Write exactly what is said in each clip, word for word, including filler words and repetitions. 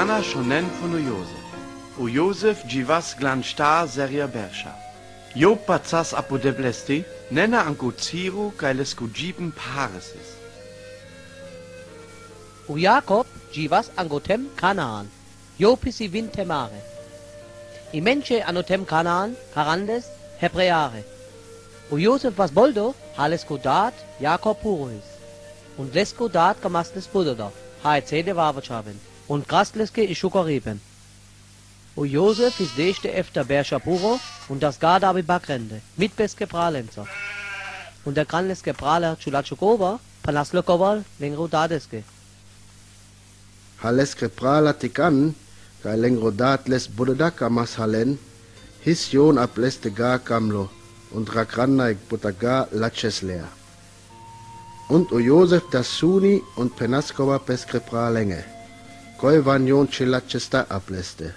Nôna szo nen fun u Josef. U Josef dzi was glan sztãr serja berża. Job patrzas a pôdebleżi, nëna ankò Ziru, kaj leskô dżiben Pares is. U Jakob dzi was ankò tem Kanaan. Job his i win te mare. I mensche ano tem Kanaan haran les Hebräare. U Josef was boldo, ha leskô dôd Jakob puro his. Un leskô dôd kamas les bùdada, ha e céde wawa czawen, un kras leske i szukar ripen. U Josef his deszte efta berża puro, un das gada api bakrende, mit pes kepralënca. Un de gran leske prala czilaczô kôwa, pa nas le kôwa lengrô dôd leske. Ha leske prala tikan, kaj lengrô dôd les bùdada kamas ha len, his jon ap leste ga kamlo, un rakranaj pôta ga laczes lea. Un u Josef das suni, un pe nas kôwa pes kepralënge. Koj wan jon czilaczesta ap leste.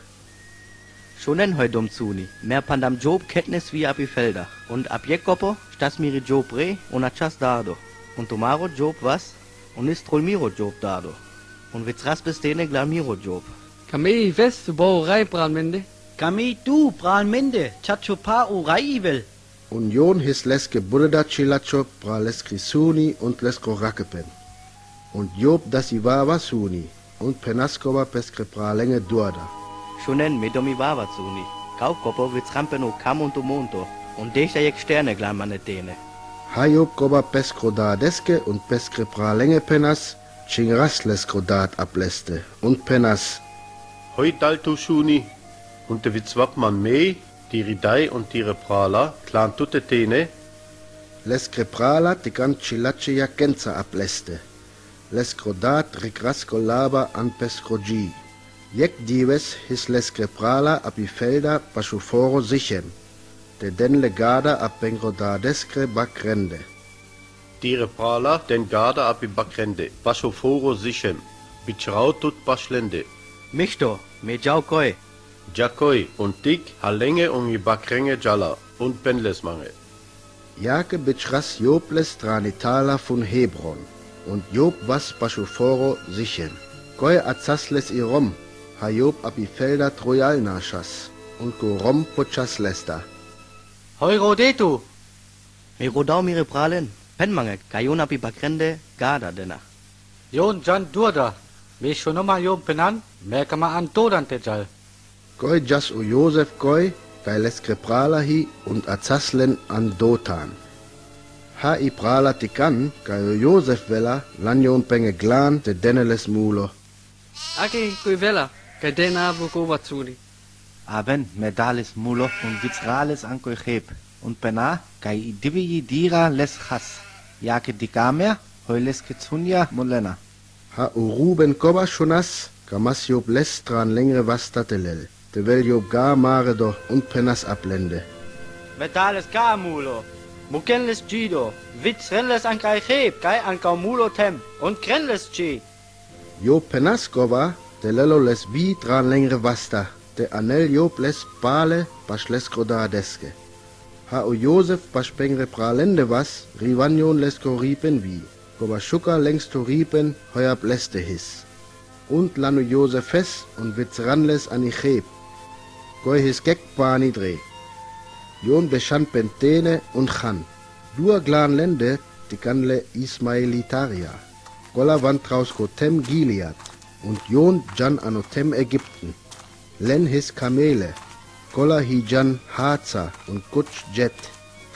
Szo nen hoj dom suni, mer pan dam Job ketnes wi api felda, un ap jekh kòpo, sztas miri Job re, un aczas dardo, un tomaro Job was, un is trol miro Job dardo, un wi cras pes tene glan miro Job. Kamej wes, bo rej pral mende. Kamej tu pral mende, czaczô pa u rej i wel. Un jon his leske bùdada czilaczô pra leske suni un leske rakepen. Un Job das i wawa suni, un pe nas kôwa pes kepralënge duada. Szo nen me dom i wawa suni, kôw kòpo wi crampen u kam un u monto, un deszta jekh szterne glan mane tene. Ha Job kôwa pes krô dôd leske un pes kepralënge pe nas, czing ras les krô dôd ap leste, un pe nas. Hoj dal tu suni, un te wi cwap man mej, diri dej un diri prala, glan tu te tene. Leske prala tikan czilaczé ja kenca ap leste. Les krô dôd ri kras kò laba an pes krô dżi. Jekh diwes his leske prala api felda pasu foro Sichem. Te den le gada ap pes krô dôd leske bakrende. Diri prala den gada api bakrende, pasu foro Sichem, bi czrao tut paslende. Misto, me dżaw koj. Dża koj, un dik, ha lënge un mi bakrënge dżala, un pën les mange. Jake bi czras Job les tran i tala fun Hebron, un Job was pasu foro Sichem. Koj aczas les i rom, ha Job api felda trojal na szas, un kò rom pò czas lesta. Hoj rode tu. Mi rodaw miri pralën, pën mange, kaj jon api bakrende gada dëna. Jon dżan duada, mi szo noma jon pën an, me kama an dodan te dżal. Koj dżas u Josef koj, kaj leske prala hi, un aczas len an dotan. Ha i prala tikan, kaj u Josef wela, lan jon pën glan te dëne les mulo. Ake koj wela, kaj dëna wu kò wa cuni. Awen me da les mulo un wic ra les an koj cheb, un pën a, kaj i diwi ji dira les chas, jake di kamer, hoj leske cunja molëna. Ha u Ruben kò wa szo nas, kamas Job les tran lëngre wasta te lel, te wel Job ga mare do un pën as aplënde. Me da les ka mulo, mu kën les dżi do, wic ren les an kaj cheb, kaj an kau mulo tem, un kren les dżi. Job pën as kò wa, te lelo les wi tran lëngre wasta, te anel Job les pale, pasz leske da deske. Ha u Josef pasz pën re pralënde was, ri wan jon leske ripen wi, kò wa szuka lëngst to ripen, hoj aplëste his. Un lan u Josef fes, un wic ran les an i cheb. Koj his kek pani dre. Jon be szan pën tene un chan. Dua glan lënde, tikan le Ismaelitaria. Kola wan traus kò tem Gilead, un jon dżan ano tem Egipten. Len his kamele, kola hi dżan Haza un kutsz Dżet,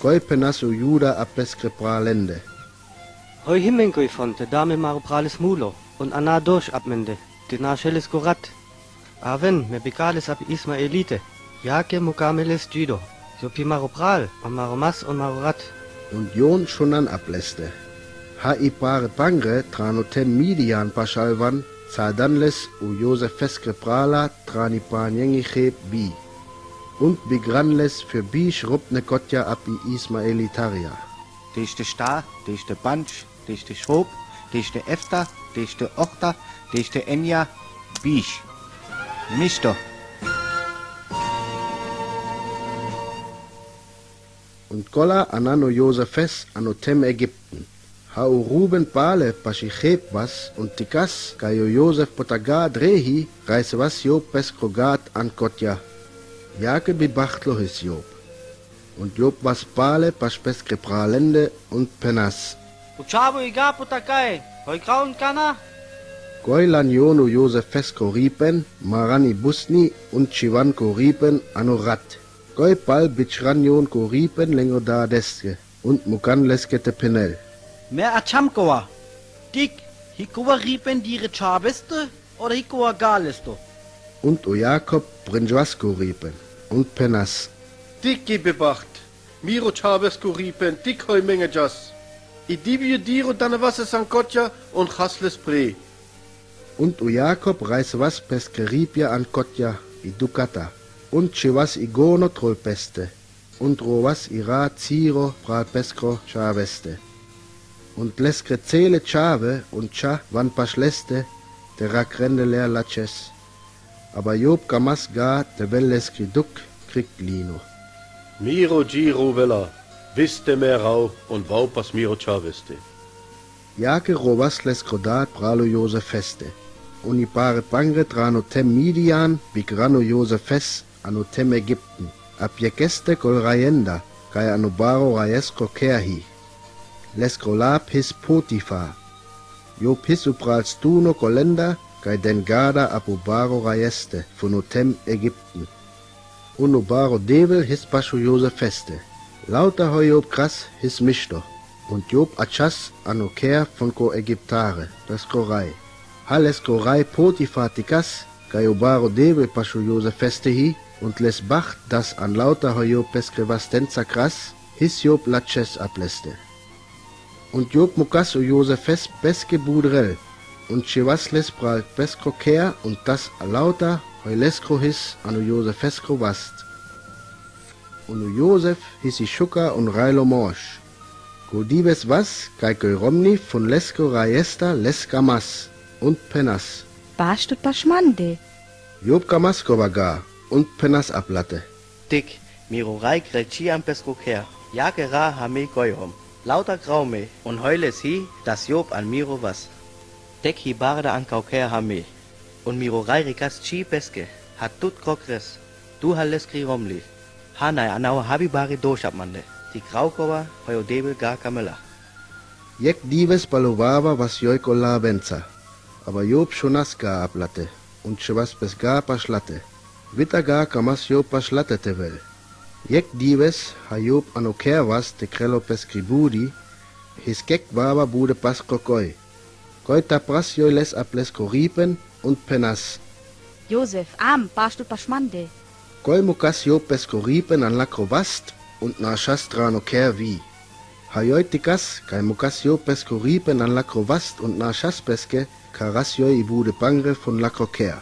koj pën as u Juda a pes re pralënde. Hoj himen koj fon te da me maro prales mulo, un ana dosz ap mende, te na szeles kò rat. Awen me bi ka les api Ismaelite, jake mu kame les dżi do, so pi maro pral, un maro mas un maro rat. Un jon szo nan aplëste. Ha i pare pangre tran o tem Midian paszal wan, cadan les u Josef fes re prala tran i paniëng i cheb bi. Un bi gran les fe bisz ropne kotja api Ismaelitaria. Te iste szta, te iste pandz, te iste szop, te iste efta, te iste ochta, te iste enja, bisz. Misto. Un kola anan u Josef fes ano tem Egipten. Ha u Ruben pale paš i chëp was un ti kas kaj u Josef pota gā drëhi, rajse was Job pes kro gāt an kotja. Jake bi bachtlo his Job. Un Job was pale paš pes kre pralende un penas. U čavo i gā pota kaj, hoj kraun kana? Koj lan jon u Josef fes kro ripen, maran i busni un čhivan kro ripen ano rat. Koj pal bičran jon kro ripen lengro da deske. Un mukan leske te penel. Me ačam kova. Tik, hi kova ripen dire čaveste, oda hi kova galesto. Un u Jakob brinžwas kro ripen, un penas. Tik i bebacht, miro čaves kro ripen, tik hoj mengežas. I divju diro dane wases an kotja, un chas les pre. Un u Jakob rajse was pes kre ripja an kotja, i dukata, un čhiwas i gono trol peste. Un dro was i ra ciro pral pes kro čaveste. Un leske cele čave un ča wan paš leste, te ra krende lea lačes. Aba Job kamas gā te wel leskri duk krik lino. Miro dži ro wela, wis te me rau un wau pas miro čaveste. Jake ro was leskro dad pral u Josef feste. Un i pare pangre tran u tem Midian bigran u Josef fes an u tem Egipten, a pjekeste kol rajenda, kaj an u baro rajeskro kea hi. Leskro lap his Potifar. Job his u pral stuno kolenda, kaj den gada ap u baro rajeste fun u tem Egipten. Un u baro dewel his paš u Josef feste. Lauta hoj Job kras his mišto. Un Job ačas an u kea fun kro Egiptare, leskro raj. Ha leskro raj Potifar ti kas, kaj u baro dewel paš u Josef feste hi, un les bacht das an lauta hoj Job pes kre wastenca kras, his Job lačes ap leste. Un Job mukas u Josef fes pes ke budrel, un čhiwas les pral pes kro kea un tas lauta hoj leskro his an u Josef fes kro wast. Un u Josef his i šuka un rajlo moš. Kol diwes was, kaj koj romni fun leskro rajesta les kamas, un penas. Paš tut paš mande. Job kamas kova gā, un penas ap late. Tik, miro raj krel čhian pes kro kea, jake ra ha me koj rom. Lauta grau me, un hoj les hi, das Job an miro was. Tek hi barda an kau kea ha me. Un miro raj rikas čhi peske, ha tut kro kres, tu ha leskri romli. Ha naj an au habi bari došap mande, ti grau kova, hoj u dewel gā kamela. Jek diwes pal u wawa was joj kol labenca. Aba Job šunas gā ap late, un čhiwas pes gā paš late. Wita gā kamas Job paš late te wel. Jek diwes ha Job an u kea was te krelo peskri budi, his kek wawa bude pas kro koj. Koj tapras joj les ap leskro ripen, un penas. Josef, am, paš tut paš mande. Koj mukas Job pes kro ripen an lakro wast, un našas tran u kea wi. Ha joj ti kas, kaj mukas Job pes kro ripen an lakro wast un našas peske, karas joj i bude pangre fun lakro kea.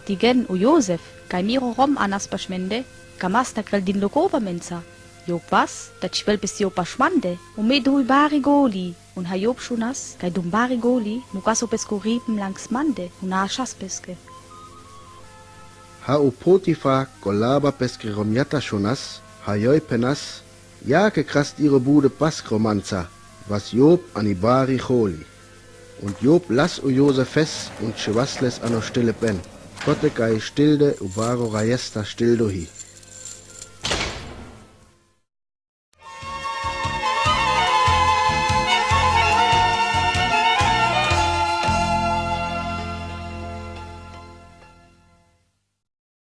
Ti gen u Josef, kaj miro rom anas paš mande, kamas ta krel din lokova menca. Job was, ta čhiwel pes Job paš mande, u me duj bari goli. Un ha Job šunas, kaj dum bari goli, mukas u pes kro ripen langs mande, un našas peske. Ha u Potifar, kol laba peskri romnjata šunas, ha joj penas, jake kras diro bude pas kro manca, was Job ani bari holi. Un Job las u Josef fes, un čhiwas les ano štile pen, kote kaj i štilde u baro rajesta štildo hi.